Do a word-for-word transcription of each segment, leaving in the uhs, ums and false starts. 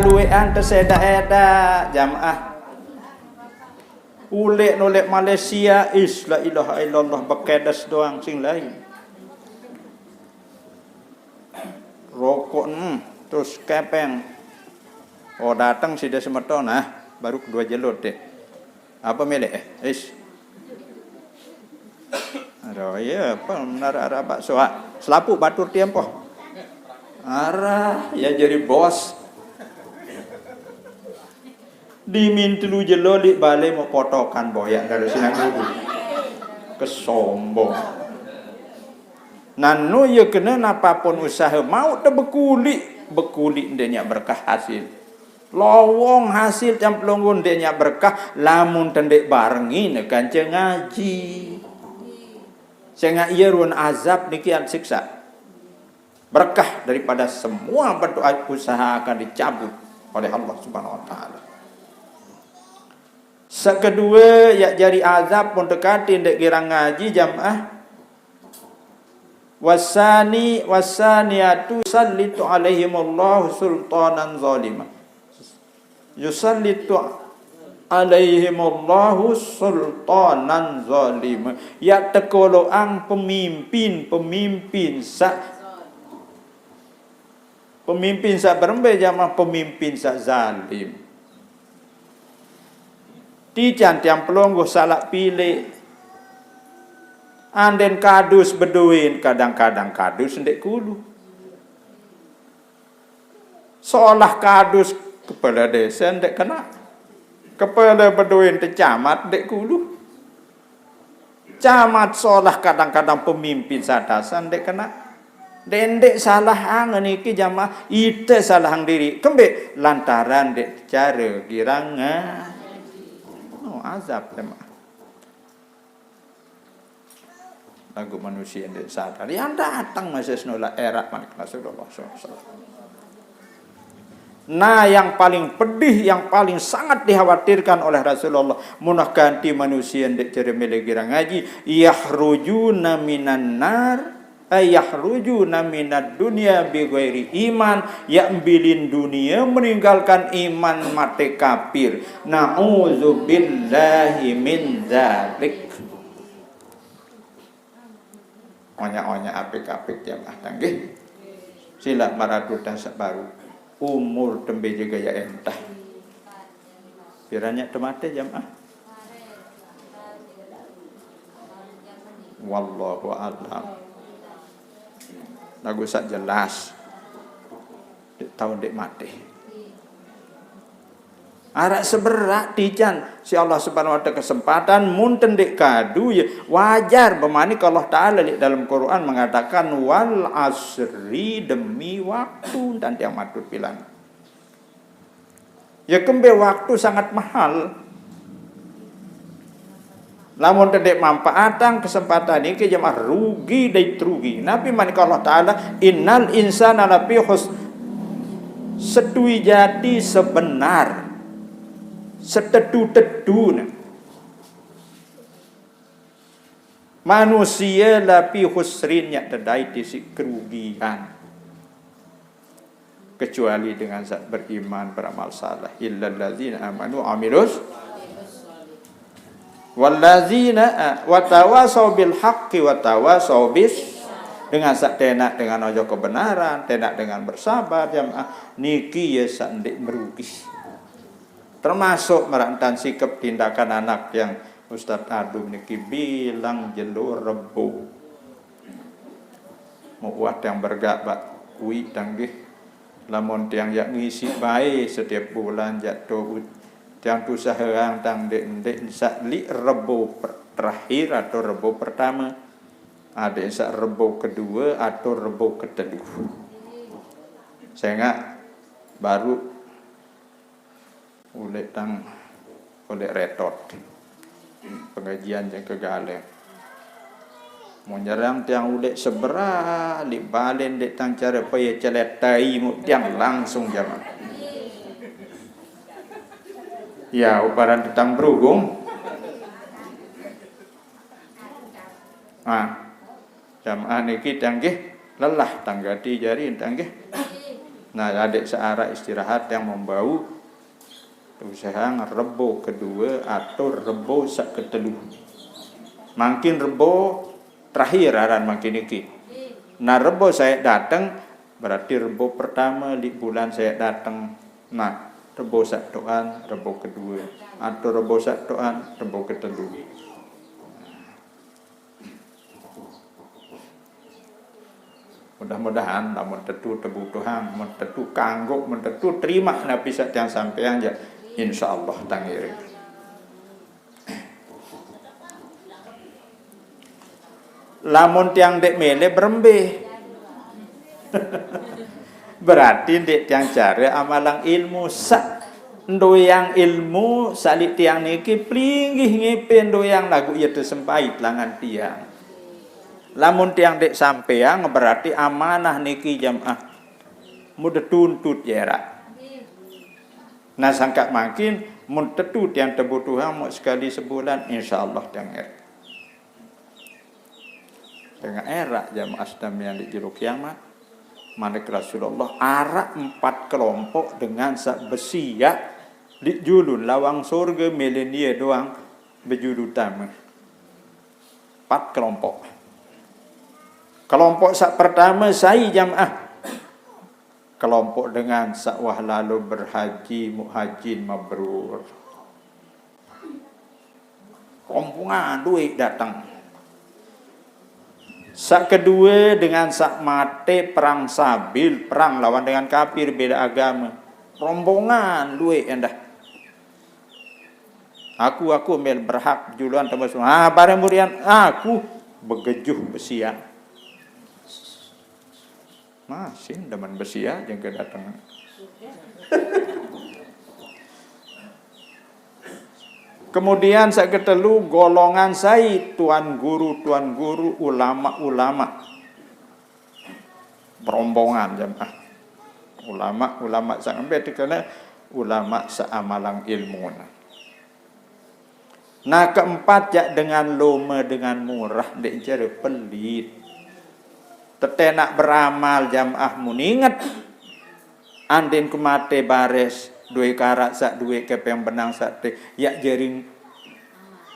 Luwekan tesedak-edak jamaah. Uleq-uleq Malaysia, is, la ilaha illallah, bekedes doang, sing lain. Rokok, hmm, terus kepeng. Oh, dateng side semeton, nah, baru kedua jelot deh. Apa milih, eh? Is. Aduh, iya, apa, menara arah bakso, ah. Selapuq batur tiang poh. Arah, ya jadi bos. Dimin telu jelo leq bale mok potokan boyaq dare sinang dulu. Kesombong. Nano ye kene napapun usahe mauq te bekuliq, bekuliq ndeq nyaq berkah hasil. Lowong hasil tiang pelungguh ndeq nyaq berkah lamun te ndeq barengi ne kance ngaji. Sengaq ye ruen azab niki an siksa. Berkah daripada semua bentuk usaha akan dicabut oleh Allah Subhanahu wa Ta'ala. Sekedue, yaq jari azab pun tekati ndeq girang ngaji jamaah. Wasani, wasaniatu sallitu alaihimullahu sultanan zalima. Yusallitu alaihimullahu sultanan zalima. Yaq tekoloqang pemimpin, pemimpin saq, pemimpin saq berembe jamaah? Pemimpin saq zalim. Tican tiang pelungguh salaq pileq. Anden kadus bedoen, kadang-kadang kadus ndeq kulu. Solah kadus kepele dese ndeq kene. Kepele bedoen te camat ndeq kulu. Camat solah kadang-kadang pemimpin saq dasan ndeq kene. Ndeq-ndeq salahang niki jamaah, ite salahang diriq. Kembeq? Lantaran ndeq care girang ngaji. Oh, azab jamaah. Laguq manusie ndeq sadar. Yang datang masih senolak eraq manik Rasulullah sallallahu alaihi wasallam. Nah, yang paling pedih, yang paling sangat dikhawatirkan oleh Rasulullah, munah ganti manusie ndeq care mele girang ngaji, yakhrujuna minan nar, ay yakhrujuna minad dunya bi ghairi iman, yaq mbilin dunie meninggalkan iman mate kafir. Na'udzubillahi min dzalik. Onyak-onyak apik-apik jamaah tanggih. Silaq maratu tasaq baru. Umur tembe jega ya entah. Piranyak temate jamaah? Wallahu a'lam. Laguq saq jelas, ndeq tao ndeq mate. Araq seberaq tican, si Allah Subhanahu wa Ta'ala kesempatan, mun te ndeq kadu, ye wajar. Bemanik Allah Ta'ala leq dalem Quran mengatakan, "Wal asri," demi waktu, ntan tiang matut bilang. Ya kembe waktu sangat mahal. Lamun te ndeq manfaatang kesempatan niki, jamaah, rugi dait rugi. Napi manik Allah Ta'ala, "Innal insana lafi khus-," Setui jati sebenar, setetu-tetune manusie lafi khusrin, yaq tedait isiq kerugian. Kecuali dengan saq beriman, beramal saleh. Illalladzina amanu amilus. Walladzina, eh, watawasau bil haqqi watawasau bis. Dengan saq tenaq dengan ojok kebenaran, tenaq dengan bersabar, jamaah, niki ye saq ndeq merugi. Termasuk merantan sikep tindakan anak yang Ustaz Adum niki bilang jelo Rebo. Muq wah tiang bergaq bak kui tanggih. Lamun tiang jaq ngisi bae setiap bulan jaq to u-, tiang tusah rang tang ndeq-ndeq saq liq Rebo per-, terakhir atau Rebo pertame. Adeq saq Rebo kedue atau Rebo ketelu. Sengaq baru uleq tang uleq retot. Pengajian jang kegaleng. Mun nyerang tiang uleq seberaq, leq balen ndeq tang care paye celet tai muq tiang langsung jamaah. Ya, uparan tetang berhubung. Ah. Jamaah niki tanggih lelah tang gati jari tanggih. Nah, adik searah istirahat yang membau, usaha Rebo kedua atau Rebo saq ketelu. Mangkin Rebo terakhir aran mangkin iki. Nah, Rebo saq dateng, berarti Rebo pertama leq bulan saq dateng. Nah, Rebo saq toan, Rebo kedua, atau Rebo saq toan, Rebo ketelu. Mudah-mudahan lamun tetu tebutuhang, mun tetu kanggo, mun tetu terima napi saq tiang sampeang, ya, insyaallah tang ngiring. Lamun tiang ndeq mele berembe? Berarti ndeq tiang care amalang ilmu saq ndoyang ilmu saliq tiang niki plinggih ngipe ndoyang laguq ie tesempait langan tiang. Lamun tiang ndeq sampeang, berarti amanah niki jamaah mudah tuntut jeraq. Nah, sangkaq mangkin, mun tetu tiang tebutuhang mok sekali sebulan, insyaallah tiang ngerti. Sengaq eraq jamaah sedamian leq julu kiamat. Manik Rasulullah, araq empat kelompok dengan saq besiaq leq julun lawang sorge, mele nie doang bejulu tame. Empat kelompok. Kelompok saq pertame sai jamaah? Kelompok dengan saq wah lalo berhaji, muk hajin mabrur. Rombongan lueq dateng. Saq kedue dengan saq mate perang sabil, perang lawan dengan kapir, beda agame. Rombongan lueq endah. Aku, aku mel berhak juluan tembus. Ah, bareng murian aku begejuh besian. Masih demen besian jengke dateng. Kemudian saq ketelu, golongan sai? Tuan guru, tuan guru, ulama, ulama. Berombongan jamaah. Ulama, ulama saq embe tekene? Ulama saq amalang ilmune. Nah, keempat, jaq dengan lome, dengan murah, ndeq care pelit. Tetenaq beramal jamaah mun inget. Andin ku mate bares, due karaq saq due kepeng benang saq te, yaq jering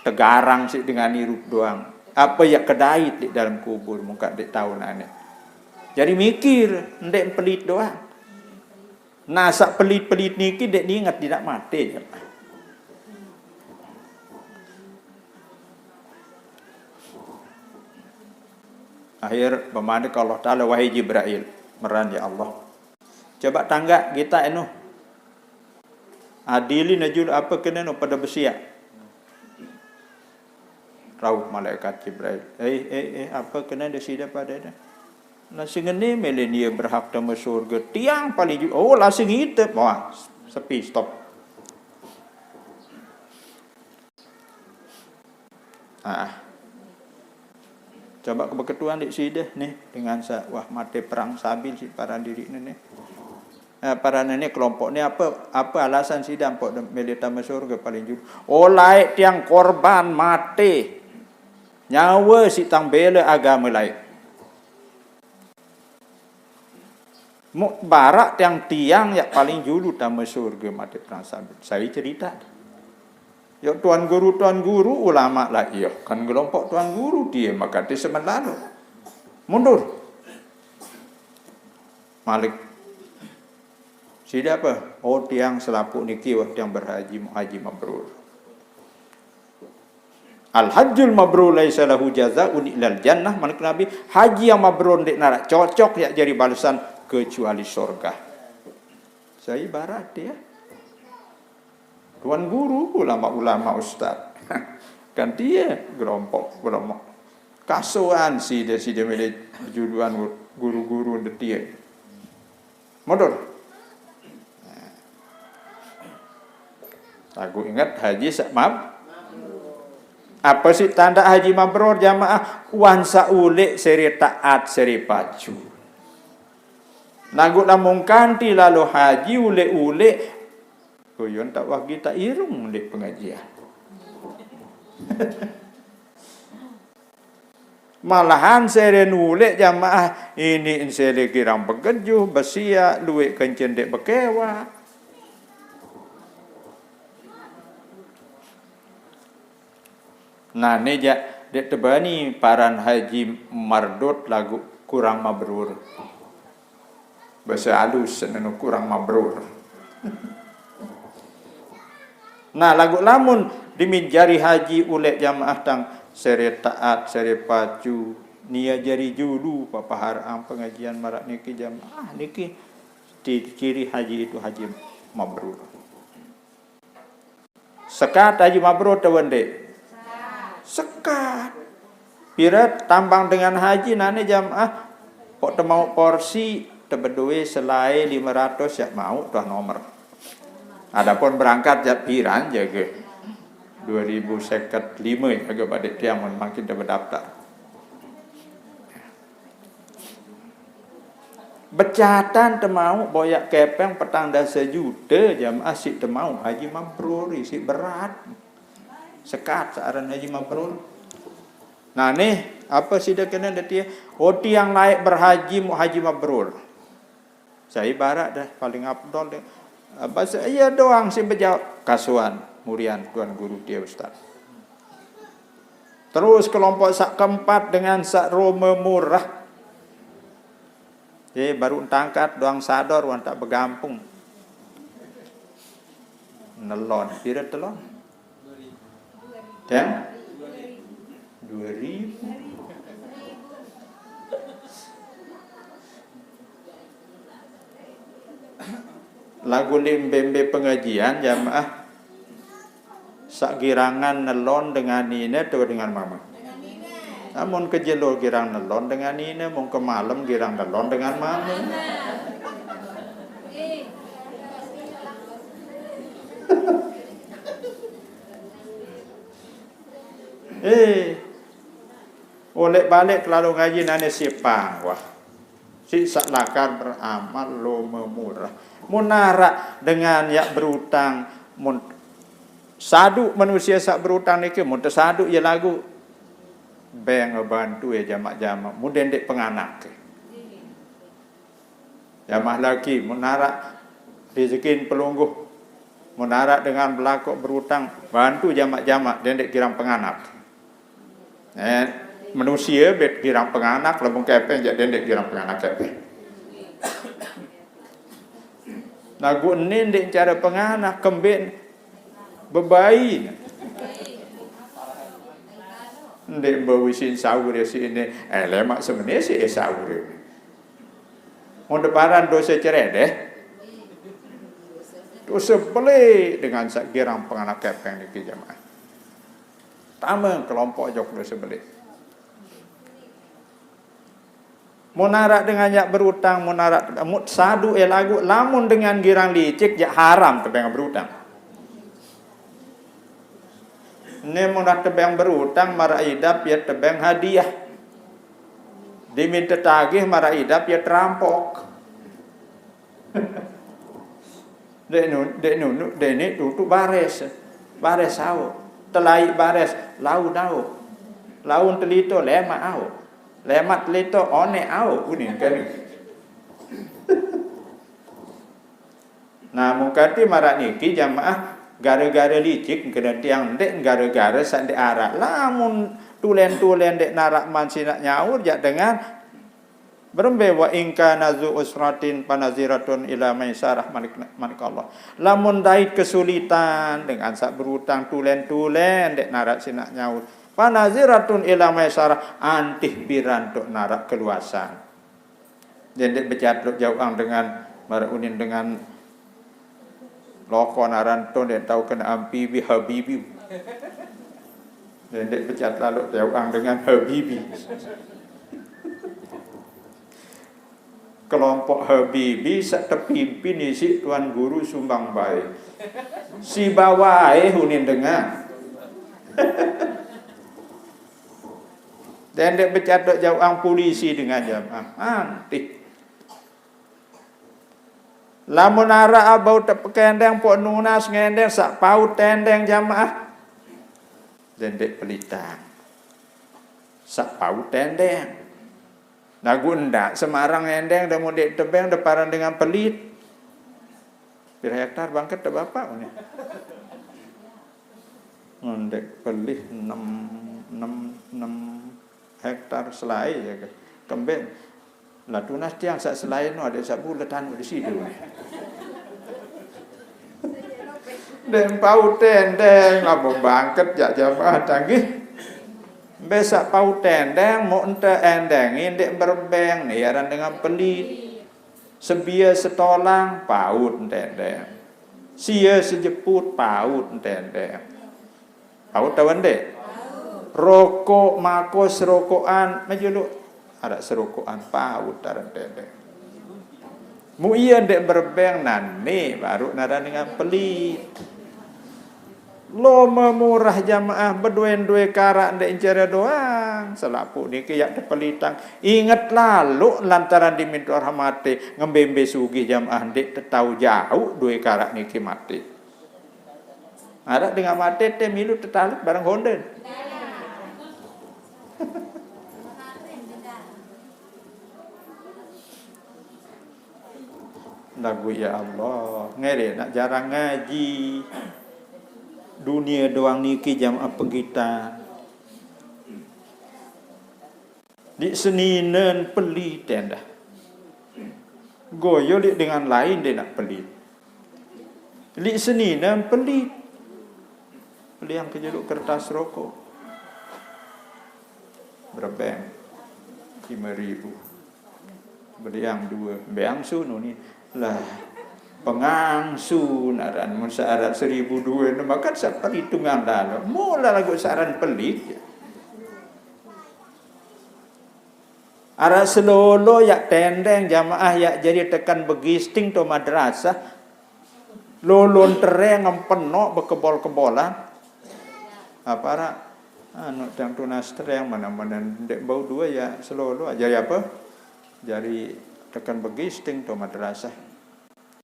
tegarang siq dengan irup doang. Ape yaq kedait leq dalem kubur, mungkaq ndeq tao nane. Jari mikir, ndeq pelit doang. Nah, saq pelit-pelit niki ndeq ninget dinaq mate. Akhir pemanik Allah Taala, "Wahai Jibrail," meran, "Ya Allah, coba tanggaq gitaq eno. Adilin aju ape kene no pade besiaq." Rauh malaikat Jibrail. "Eh, eh, eh, ape kene deside pade ne? Lasingene mele nie berhak tame surge, tiang paling ju-, oh, lasing ite." Wah, sepi, stop. Ah. Coba kebeketuan dik side nih, dengan sa-, wah, mate perang sabil siq paran diriqne nih. Eh, paran ini kelompok ni ape, ape alasan side ampoq de-, mele tame surge paling julu? Oh, laeq tiang korban mate. Nyawe siq tang bele agame laeq. Muk baraq tiang, tiang yaq paling julu tame surge mate perang sabil. Sai cerita. Yo, tuan guru, tuan guru, ulama lah, iya, kan kelompok tuan guru, die makate semen lalo. Mundur. Malik. Side ape? Oh, tiang selapuq niki, wah, tiang berhaji, haji mabrur. Al hajjul mabrur laisa lahu jazaun illal jannah, manik Nabi, haji yang mabrur ndeq naraq cocok yaq jari balesan kecuali sorga. Sai ibarat ya. Tuan guru, ulama-ulama, ustaz. Kan tie gerompok, gerompok. Kasoan side, side mele juluan guru-guru ndeq tie. Mundur. Laguq inget haji saq mab-, ape siq tandaq haji mabrur, jamaah? Wan saq uleq sere taat, sere paju. Laguq lamun kanti lalo haji uleq-uleq, Guyon tak wah gitaq irung ndeq pengajian. Malahan sere nulek jamaah ini sere kirang begejuh, besiak, luek kencen dek bekewa. Nah, ne jak dek tebani paran Haji Mardot lagu kurang mabrur. Bahasa halus, nenu kurang mabrur. Nah, lagu lamun dimin jari haji ulek jamaah tang sere taat, sere pacu, nia jari julu, papahar ang pengajian marak niki jamaah, niki ciri haji itu haji mabrur. Sekat haji mabrur tewende. Sekat. Pira tambang dengan haji nane jamaah. Pok temau porsi tebedoe selai lima ratus yak mau tuah nomor. Adapun berangkat jak piran jaga dua ribu seket lima jaga badik tiang mun makin dah berdaftar. Becatan temau boyak kepeng petang dasa juta jamaah sik temau haji mabrur sik berat. Sekat searan haji mabrur. Nah, nih, apa sida kena detia? Oh, tiang laik berhaji, mau haji mabrur. Saya ibarat dah paling afdol deh. Bahasa iya doang sih bejawab kasuan murian tuan guru dia ustaz. Terus kelompok sak keempat dengan sak Roma murah. Eh, baru tangkat doang sador wan tak begampung. Nelon, pira telon? Tem? Dua ribu. Lagu limbe-mbe pengajian jamaah. Sak girangan nelon dengan nine atau dengan mama? Amun ke jelo girang nelon dengan nine, mun ke malam girang nelon dengan mama. Eh, oleh balik kelalu ngaji nane sipang wah. Si sak lakar beramal lo memurah. Mun narak dengan yak berutang, mun sadu manusia sak berutang niki, mun tesadu ya lagu. Beng bantu ya jamak-jamak, mun dendek penganak. Jamaah laki, mun narak rezekin pelungguh, mun narak dengan belakok berutang, bantu jamak-jamak, dendek girang penganak. Eh, manusia bet girang penganak, lamun kepeng jak dendek girang penganak kepeng. Lagu enin dek cara penganak, kembin bebai. Ndek bawisin sahur ya si ini, eh, lemak semenit si eh sahur ini. Mun deparan dosa ceredeh, dosa beli dengan sak girang penganak kepeng niki jamaah. Tama kelompok jok dosa beli. Mun narak dengan yak berutang, mun narak, mun sadu eh lagu, lamun dengan girang licik, jak haram tebeng berutang. Ne mun dah tebeng berutang, marak idap ya tebeng hadiah. Diminta tagih, marak idap ya terampok. Dek nu, dek nunu, dek ni tutu bares. Bares au. Telai bares, laun au. Laun telito, lemak au. Lemak telito, one au. Kuning kali. Nah, mungkati marak niki jamaah gara-gara licik kena tiang dek gara-gara sandek arak. Lamun tulen-tulen dek narak man sinak nyaur jak dengan berembe wa ingka nazu usratin panaziratun ila maisarah manik, manik Allah. Lamun dait kesulitan dengan sak berutang tulen-tulen dek narak sinak nyaur. Panaziratun ila maisarah antih piran tok narak keluasan. Dendek becatlok jauh ang dengan marak unin dengan lokon aran to dek tau kena ampibi habibi. Dendek becat lalu jauh ang dengan habibi. Kelompok habibi sak tepimpin isi Tuan Guru Sumbang Bae. Si bawae unin dengan. Dendek becatok jauh ang polisi dengan jamaah. Antih. Lamun arak abau tepekendeng pok nunas ngendeng sak paut tendeng jamaah. Dendek pelitang. Sak paut endeng. Lagu ndak sembarang endeng, dah mudik tebeng, dah paran dengan pelit. Pira hektar bangket teh bapak ni? Ngendek pelih enam, enam, enam hektar selai ya ke. Kembek. Lah tunas tiang sak selai no ada sak buletan di situ ni. Dek paut endeng, abang bangket jak jamaah tanggih. Besak paut endeng, mau ente endeng, dek berebeng ni aran dengan pelit. Sebia setolang, paut ente endeng. Sia sejeput, paut ente endeng. Paut tahu ente? Rokok, mako, serokokan, majuluk. Ada serokokan, paut aran ente endeng. Mu iya dek berebeng nan ni baru naran dengan pelit. Lo memurah jamaah beduen-due karak dek encara doang. Selapu niki yak tepelitang. Ingat lalu lantaran diminta rahmati ngembe-mbe sugih jamaah dek tetau jauh due karak niki mati. Ada dengan mati teh milu tetaluk bareng Honda. Lagu ya Allah, ngere nak jarang ngaji. Dunia doang niki jamaah penggitan. Di seninen pelit endah. Goyo lik dengan lain dia nak pelit. Lik seninen pelit. Beli yang kejeluk kertas rokok. Berebeng. Lima ribu. Beli yang dua. Beangsu nu ni. Lah. Pengangsu naran mun syarat seribu dua ni maka sak perhitungan lalu. Mula lagu saran pelit. Arak selolo yak tendeng jamaah yak jadi tekan begisting to madrasah. Lolon tereng empenok bekebol-kebolan. Apa arak? Anu tiang tunas tereng mana-mana dek bau dua ya selolo aja ya apa? Jadi tekan begisting to madrasah.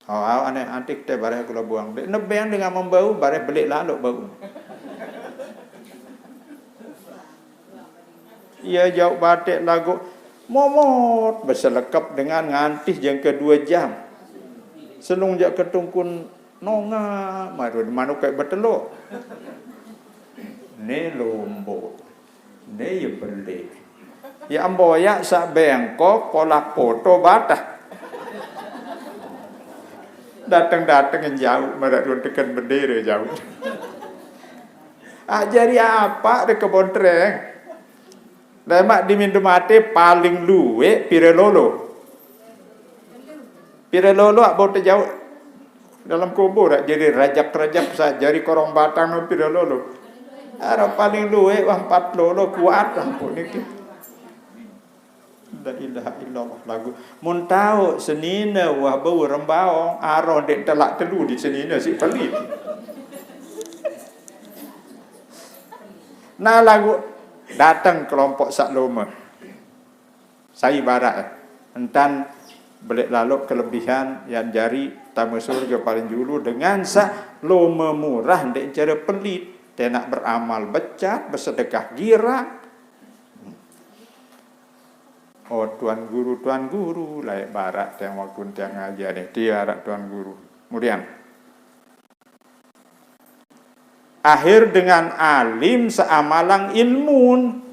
Oh, aneh antik teh bareh gula buang. Dek nebeng dengan membau bareh belik laluk bau. Iya jauh batik lagu momot beselekep dengan ngantih jengke dua jam. Selung jak ketungkun nonga marun manuk kayak betelok. Ni lombok. Ni ya belik. Ya amboyak sak bengkok kolak poto batah. Dateng-dateng jauh marak run tekan bendera jauh. Ah, jadi apa dek kebon tereng? Lemak dimindu mati paling luwe pire lolo. Pire lolo abau tejauh dalam kubur jadi rajak-rajak sa jari korong batang no pire lolo. Ara paling luwe wah empat lolo kuat ampun niki. La ilaha illallah lagu. Mun tau senina wah bau rembaong, aro dek telak telu di senina si pelit. Nah lagu datang kelompok sak loma. Sai barak eh. Entan belik lalok kelebihan yang jari tama surga paling julu dengan sak loma murah dek cara pelit. Tenak beramal becat, bersedekah girang. Oh, Tuan Guru, Tuan Guru, layak barak tiang waktu tiang ngajar ni. Tiarak Tuan Guru. Kemudian, akhir dengan alim seamalang ilmun.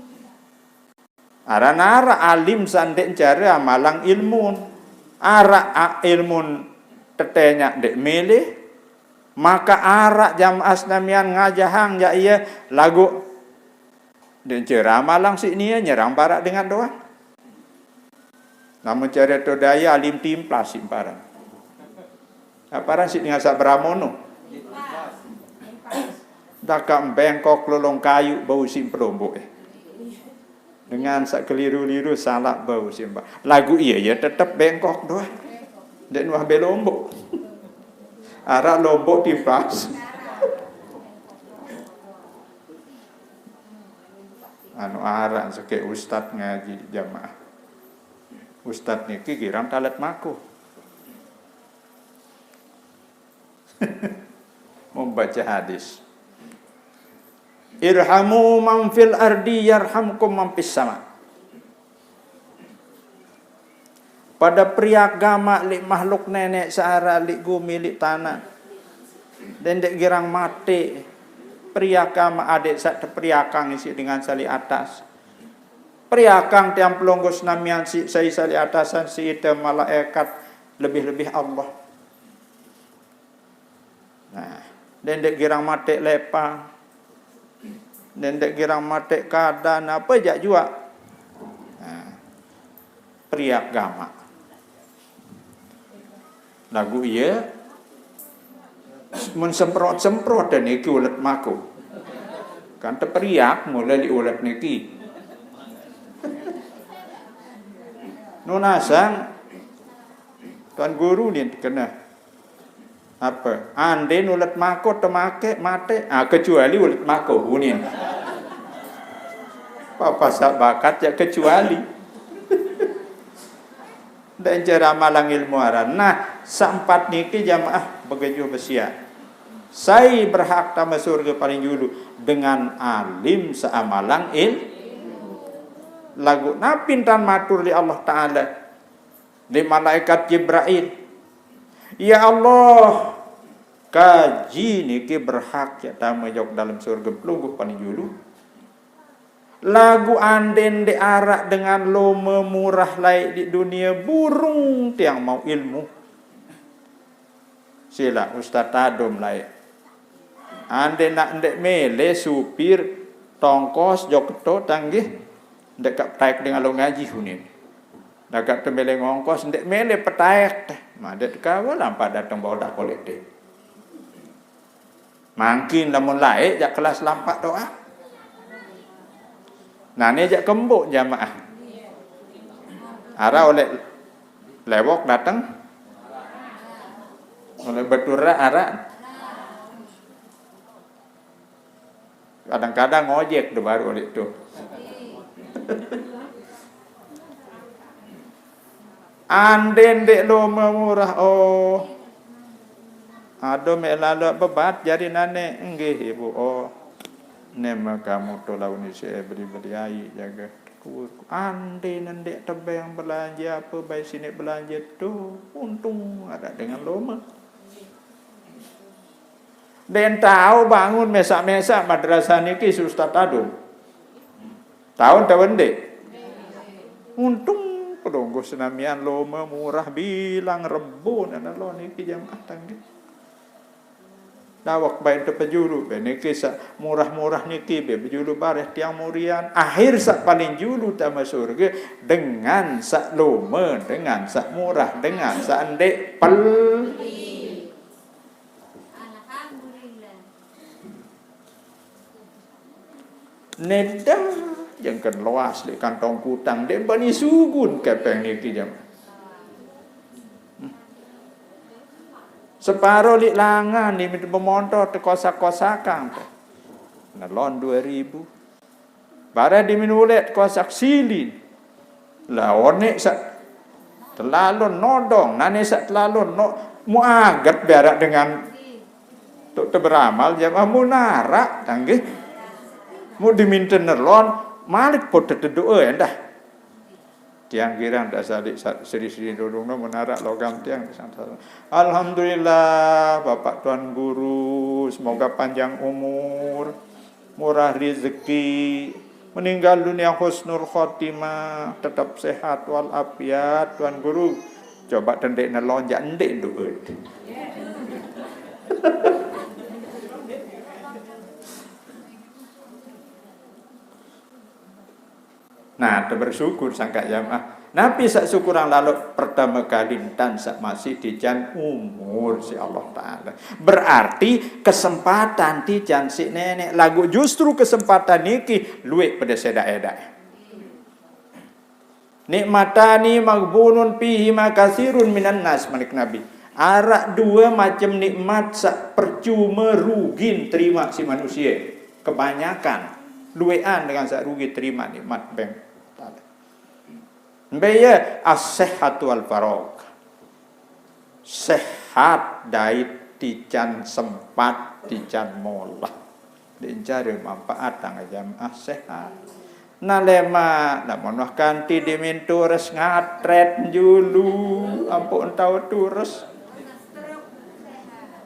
Aran arak alim sandek cara amalang ilmun. Arak a- ilmun tetenyak dek milih, maka arak jamaah senamian ngajahang jak iya lagu Dek cerama lang sik nia nyerang barak dengan doang. Namun cerita daya alim timplas sik paran. Aparan sik dengan sak beramono. Dakak bengkok lolong kayu bau sik pelombok eh. Dengan sak keliru-liru salak bau sik mbak. Lagu iya ya tetap bengkok doang. Dek nuah belombok. Arak lombok timplas. Anu arak seke ustad ngaji jamaah. Ustad niki girang talet mako. Membaca hadis. Irhamu man fil ardi yarhamkum man fis sama. Pada periak gamaq leq mahluk neneq searaq leq gumi leq tanaq. Dendeq girang mateq. Periak gamaq adeq saq teperiakang isiq dengan saq leq atas. Periakang tiang pelungguh senamian siq sai saq leq atasan siq ite malaekat lebih-lebih Allah. Nah, dendeq girang mateq lepang. Dendeq girang mateq kadan, ape jaq juaq. Nah, periak gamaq. Laguq ie, mun semprot-semprot niki ulet mako. Kan teperiak mule leq ulet niki. Nunasang Tuan Guru nin kene. Ape? Andin ulet mako temake, mate. Ah, kecuali ulet mako, unin. Papa saq bakat ya kecuali. Ndeq nje ramalang ilmu aran. Nah, saq empat niki jamaah begejuh besiaq. Sai berhak tame surge paling julu dengan alim seamalang il. Laguq napi ntan matur leq Allah Taala? Leq malaekat Jibrail. Ya Allah, kaji niki berhak jaq tame jok dalem surge pelungguh paling julu. Laguq andin ndeq araq dengan lome murah laeq leq dunie, burung tiang mauq ilmu. Silaq Ustaz Tadum laeq. Andin naq ndeq mele supir tongkos jok keto tanggih, ndeq kaq taek dengan lo ngaji unin. Dagak temele ngongkos, ndeq mele petaek teh. Madeq kawe lampaq dateng bodak oleh deh. Mangkin lamun laeq jaq kelas lampaq doang. Nane jaq kembok jamaah. Ara oleh lewok dateng. Oleh beturak ara. Kadang-kadang ngojek de baru leq to. Andin ndeq lome murah, oh. Ado meq lalo bebat jari nane, nggih, Ibu, oh. Neme kamu to laun isi beli-beli aiq jage. Andin ndeq tebeng belanje ape bae sine belanje to, untung araq dengan lome. Ndeq tao bangun mesaq-mesaq madrasah niki, si Ustaz Tadum. Taun taun ndeq? Untung pelungguh senamian lome murah bilang rebo nane lo niki jamaah tanggih. Dawek bae tepejulu, be niki saq murah-murah niki, be bejulu bareh tiang murian. Akhir saq paling julu tame surge dengan saq lome, dengan saq murah, dengan saq ndeq pel- Alhamdulillah. Neda, jengken loas leq kantong kutang, ndeq bani sugun kepeng niki jam. Separo leq langan, nimin bemontor tekosak-kosakang. Nelon due ribu. Bareh dimin uleq kosak silin. Lah oneq saq telalon nodong, nane saq telalon no, muaget bearaq dengan tuk teberamal jamaah mun araq, tanggih. Mu diminten nelon, malik pot tetedoe endah. Tiang girang dak salik sa-, seri-seri dulung no mun araq logam tiang. Alhamdulillah, Bapak Tuan Guru, semoga panjang umur, murah rezeki, meninggal dunia husnul khotimah, tetap sehat walafiat, Tuan Guru. Coba tendeq nelonjak ndeq duit. Nah, tebersyukur sangkaq jamaah. Napi saq syukurang lalo? Pertame kali ntan saq masih tican umur siq Allah Taala. Berarti kesempatan tican siq neneq, laguq justru kesempatan niki lueq pade sedaq-edaq. Nikmatani maghbunun fihima katsirun minan nas, manik Nabi. Araq due macem nikmat saq percume rugin terimaq siq manusie. Kebanyakan, lueqan dengan saq rugi terimaq nikmat beng. Mbe ie? As-sihhatu wal faragh. Sehat dait tican sempat, tican molah. Ndeq care manpaatang jamaah sehat. Nah, lemaq, lamun wah kanti demen tures ngatret julu, ampoqn tao tures.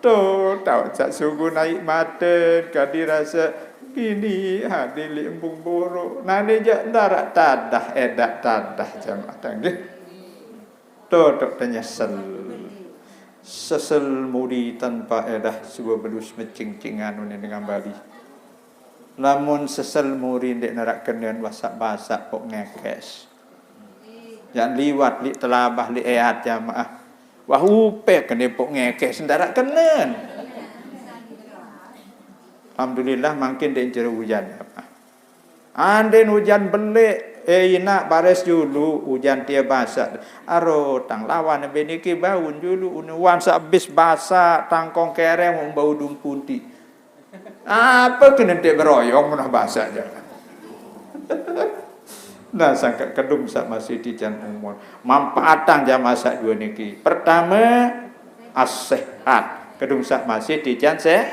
To, tao saq sugul aiq maten, kadi rase gini, hadi leq embung boroq. Nane jaq ndaraq tadah, edaq tadah jamaah tanggih. To, toq tenyesel. Sesel muri tanpa edah, sue belus mecing-cing anune dengan Bali. Lamun sesel muri ndeq naraq kenen, basaq-basaq poq ngekes. Jaq liwat leq telabah leq eat jamaah. Wah upe kene poq ngekes ndaraq kenen. Alhamdulillah mangkin ndeq jero ujan jamaah. Andin ujan beleq, eh, inaq bares julu, ujan tie basaq. Aro tang lawan be niki baun julu, une wan saq bis basaq, tangkong kereng, bau dumpunti. Ape kenen ndeq beroyong menah basaq jaq. Nah, sangkaq kedung saq masih tican umur. Manpaatang jamaah saq due niki. Pertame, as-sehat. Kedung saq masih tican se-,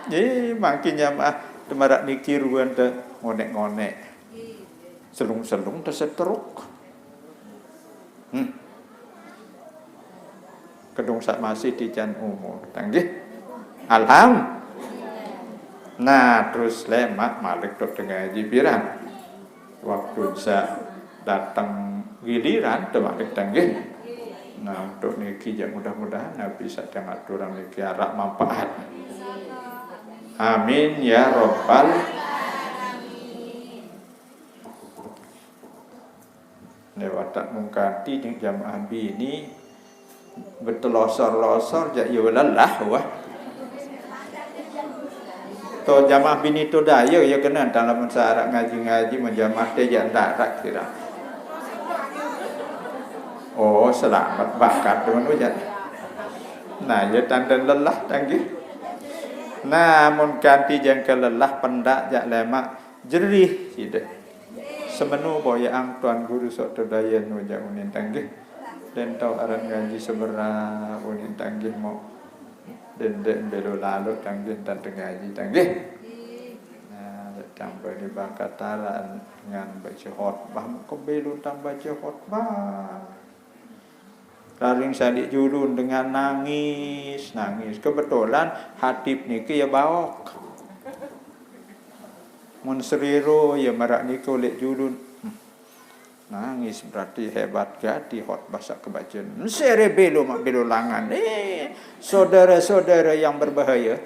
eh, mangkin jamaah temaraq niki ruen te ngoneq-ngoneq. Selung-selung tesetruk. Hmm. Kedung saq masih tican umur. Tanggih. Alham. Nah, terus lemaq malik toq tengaji piran. Waktu saq dateng giliran, temalik tanggih. Nah, untuk niki jaq mudah-mudahan napi saq tiang aturang niki araq manpaat. Amin ya robbal. Lewat tak mungkati jamaah bini betelosor-losor jaq ye lelah wah. To jamaah bini to daye ye kene, entah lamun saq araq ngaji-ngaji, mun jamaah te jaq ndaraq kira. Oh, selamet bakat temen ujan. Nah, ye tande lelah tanggih. Nah, mun kanti jangke lelah pendaq jaq lemaq jerih side. Semenu boyaqang Tuan Guru soq tedaye nu jaq unin tanggih. Den tao aran ngaji seberaq unin tanggih mo. Den ndeq mbelo lalo tanggih ntan tengaji tanggih. Nah, tambah di bakat araq ngan bace khotbah, mo kebelo tambah bace khotbah. Raring saliq julun dengan nangis, nangis. Kebetulan hatib niki ye baok. Mun seriro ye maraq niki uleq julun. Nangis berarti hebat gati khotbah saq kebacen. Mesere belo maq belo langan. Eh, saudara-saudara yang berbahaya.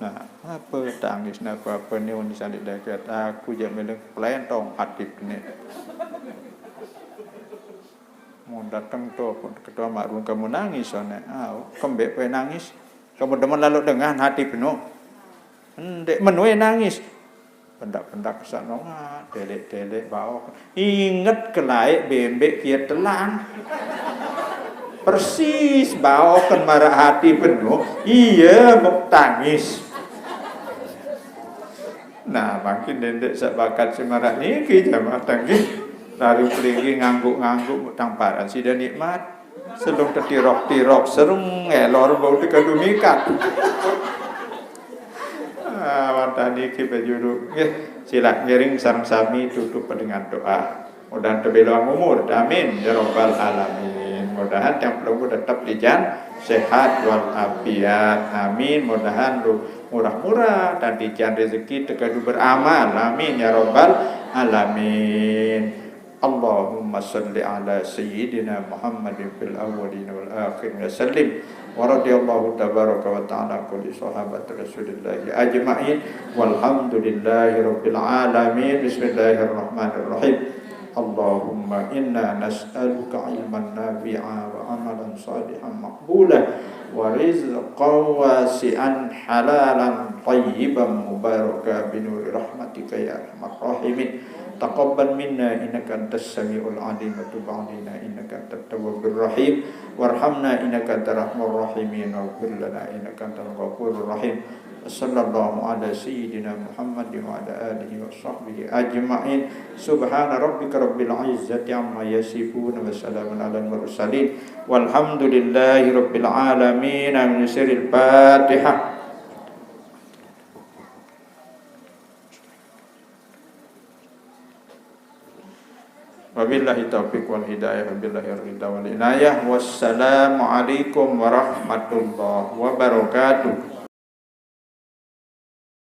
Nah, ape tangis, nape-ape ni, uni saliq deket. Aku jaq meleng pelentong hatib ni. Mun dateng to, ketua ma'run, "Kamu nangis, one?" "Au, kembeq pe nangis? Kamu demen lalo dengan hatib nu?" "Ndeq, menue nangis?" Pendak-pendak saq nongaq, teleq-teleq baok. Inget ke laeq bembeq kiet telang. Persis baoken maraq hatib nu, iye muk tangis. Nah, mangkin dendeq saq bakat semaraq niki jamaah tanggih. Lalu peligi ngangguk-ngangguk muk tang paran side nikmat. Selung tetirok-tirok, serung ngelor bau tekadu mikat. Ah, wantah niki bejulu. Nggih, silaq ngiring sareng sami tutup dengan doa. Mudahan tebeloang umur. Amin ya rabbal alamin. Mudahan tiang pelungguh tetep tijan sehat wal afiat. Amin. Mudahan lu murah-murah dan tijan rezeki tekadu beramal. Amin ya rabbal alamin. Allahumma salli ala sayyidina Muhammadin fil awwalin wal akhirin wa sallim. Wa radiyallahu tabaraka wa ta'ala an kulli sahabati Rasulillahi ajma'in. Walhamdulillahi rabbil alamin. Bismillahirrahmanirrahim. Allahumma inna nas'aluka ilman nafi'a wa amalan salihan maqbula wa rizqan wasi'an halalan tayyiban mubaraka binuri rahmatika ya arhamar rahimin. Taqabbal minna innaka antas samiul alim wa tub alaina innaka antat tawwabur rahim. Warhamna innaka antar rahmur rahimin. Waghfir lana innaka antal ghafurur rahim. Sallallahu ala sayyidina Muhammad wa ala alihi wa sahbihi ajma'in. Subhana rabbika rabbil izzati amma yasifun, wa salamun alal mursalin, walhamdulillahi rabbil alamin. Amin. Siril Fatihah. Wabillahi taufiq wal hidayah, wabillahi ridha wal inayah. Wassalamualaikum warahmatullahi wabarakatuh.